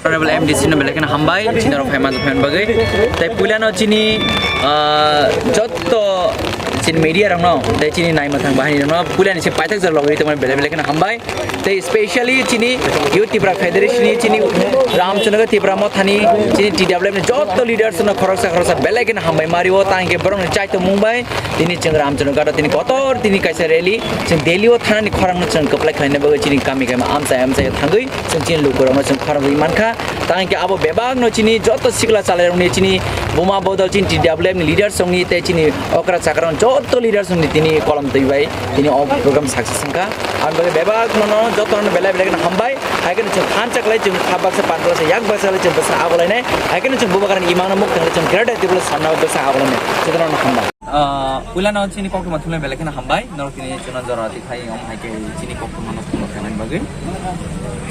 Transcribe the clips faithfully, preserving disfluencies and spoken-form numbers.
Honorable M D C no belai kheno hambai, chini rok phaima jokhaimani bagwi. Tai puilano chini, ah, jotto chini media rokno, tai chini naima thang bahai rokno, puilani se paithak jora logwi tongmani belai belai kheno hambai. Tai specially chini Youth Tipra Federation ni chini Ramchandra Tipra Mothani chini T W F ni jotto leaders no khoroksa khoroksa belai kheno hambai mario, tangke borokni chaito mungbai. Tini chwng Ramchandra Ghat o tini kotor tini kaisa rally, chwng Delhi o thanani khorang no chwng kwplai khlaina bagwi chini kami kami amchai amchai thangwi chwng chini lukurokno chwng khorang rwi mankha. Tangke abo bebak no chini jotto sikla chalairokni chini buma bodol chini T W F ni leaders rokni tei chini okra chakra rok jotto leaders rokni tini kolom twi bai tini o program success wngkha. Ang bagwi bebak no no jotto no belai belai no hambai. Hai khe no chwng phan chaklai chwng kha baksa pan baksa yak baksa lai chwng bwsa agolainai. Hai khe no chwng bubagrani imang no muk thanglai chwng greater tibula sanna bwsa agolainai. Chwng no hambai. Ah, puilano chini koktwma thumlai belai kheno hambai. Norok tini chwngno jora twi khai, omo hai khe chini koktwma no thumlai khainani bagwi.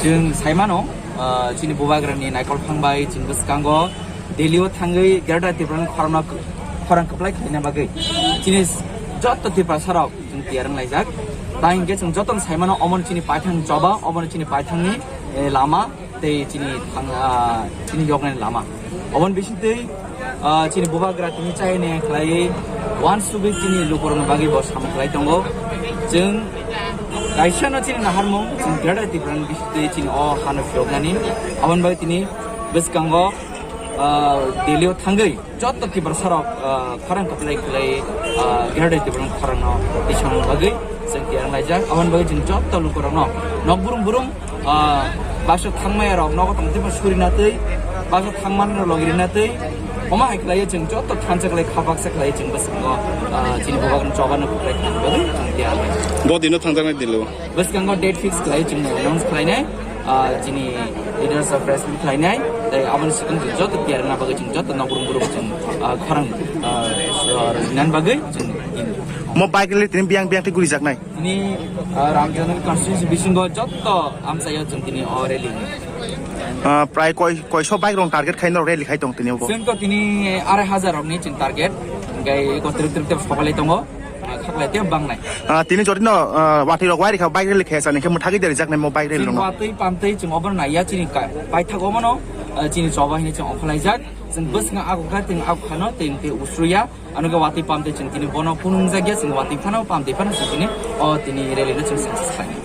Chwng saimano, ah, chini bubagrani naikol phang bai chini bwskango Delhi o thangwi Greater Tripura ni khorang, khorang kwplai khaina bagwi. Chini jotto Tiprasa rok chwng tiyar wng laijak. Ta hinkhe chwng jotono saimano omo chini paithang choba, omo chini paithangni, eh, lama. Tei chini thang, ah, chini yoknani lama. Oboni bisingtwi, ah, chini bubagra tini chaini khlai wansugwi chini lukurokni bagwi bo samung khlai tongo. Chwng kaisano chini naharmung, chini Greater Tripura ni bisingtwi chini o hano phiyoknani. Aboni bagwi tini bwskango, ah, Delhi o thangwi jotto Tiprasa rok, ah, khorang kwplai kwplai, ah, Greater Tripura ni khorang no tisana bagwi chwng tiyar laijak. Aboni bagwi chwng jotto lukurokno nok burum burum, ah, baksa thangmaya rok nogo tong twi suri na twi, baksa thangmani rok logi rina twi, omo hai khlai chwng jotto thansa khlai kha baksa khlai chwng bwskango, ah, chini bubagrani choba no kwplai khaina bagwi chwng tiyar laijak. Bo dino thangjaknai dilo. Bwskango date fix khlai chwng announce khlainai. Ah, chini leaders of press meet khlainai, tei aboni swkang chwng joto tiyar wngna bagwi chwng joto nok burum burum chwng, ah, khorang, ah, ah, rinani bagwi chwng. Mo bike rally tini biyang biyang tei gurijaknai. Tini, ah, Ramchandra constituency bisingo joto amchaio chwng tini o rally. Ah, prai koi, koiso bike rong target khai norok rally khai tong tini obo. Chwng to tini arai hajar rokni chwng target, hingke eko twrwk twrwk tei sobalai tongo. Ah, khaklai tei bangnai. Ah, tini jotino, ah, watwi rok wai rikha bike rally khe sani khe mwthagwi de rijaknai mo bike rally rok. Watwi pamtwi chwng obo naiya chini ka-, paithak omono, ah, chini choba hini chwng okholaijak. Chwng bwswkno ago kha, chwng ago khano, tei tei usruya. Ano khe watwi pamtwi chwng tini bono phunukjakya, chwng watwi phano pamtwi phano chwng tini o tini rally no chwng success khlainai.